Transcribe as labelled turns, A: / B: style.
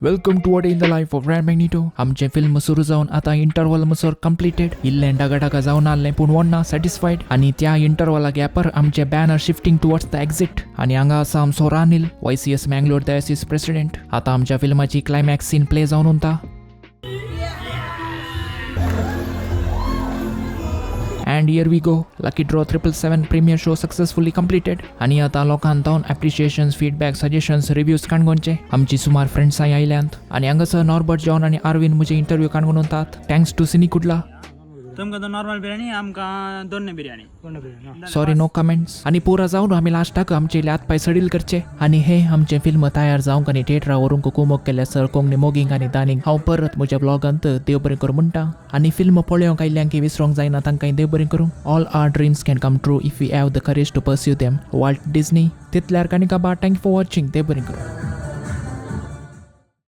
A: Welcome to a day in the life of Red Magneto. आमचें film सुरू जावन आतां इंटरवल मसर कंप्लिटेड. इल्लें डागा जावन आहलें पूण वण्णा सॅटिस्फायड. आनी त्या इंटरवला गॅपर आमचे banner shifting towards the exit. आनी हांगा आसा आमचो Ranil, YCS Mangalore diocese president. आतां आमच्या फिल्माची क्लायमॅक्स सीन प्ले जावन उरता. And here we go, lucky draw 777 premiere show successfully completed. आनी आतां लोकांक तावन एप्रिशिएशन्स, फीडबॅक, सजेशन्स, रिव्यूज काणकोणचे. आमची सुमार फ्रेंड्सांय आयल्यांत आनी हांगासर नॉर्बर्ट जॉन आनी आरविन म्हजे इंटरव्यू काणकोण उरतात. Thanks to सिनी कुडला.
B: तुमकां तो नॉर्मल बिर्याणी, आमकां दोन्ने बिर्याणी.
A: Sorry, no comments. आनी पुरा जावन आमी लास्टाक आमचे हात पांय सडील करचे आनी हे आमचें फिल्म तयार जावंक आनी थिएटरा व्हरूंक कुमोक केल्या सर कोंकणी मोगींक आनी दानींक हांव परत म्हज्या ब्लॉगांत देव बरें करूं म्हणटा. आनी फिल्म पळोवंक आयल्यांक विसरोंक जायना, तांकां देव बरें करूं. All our dreams can come true if you have the courage to pursue them. Walt Disney. तितल्यार Kanika बा, thank for watching. देव बरें करूं.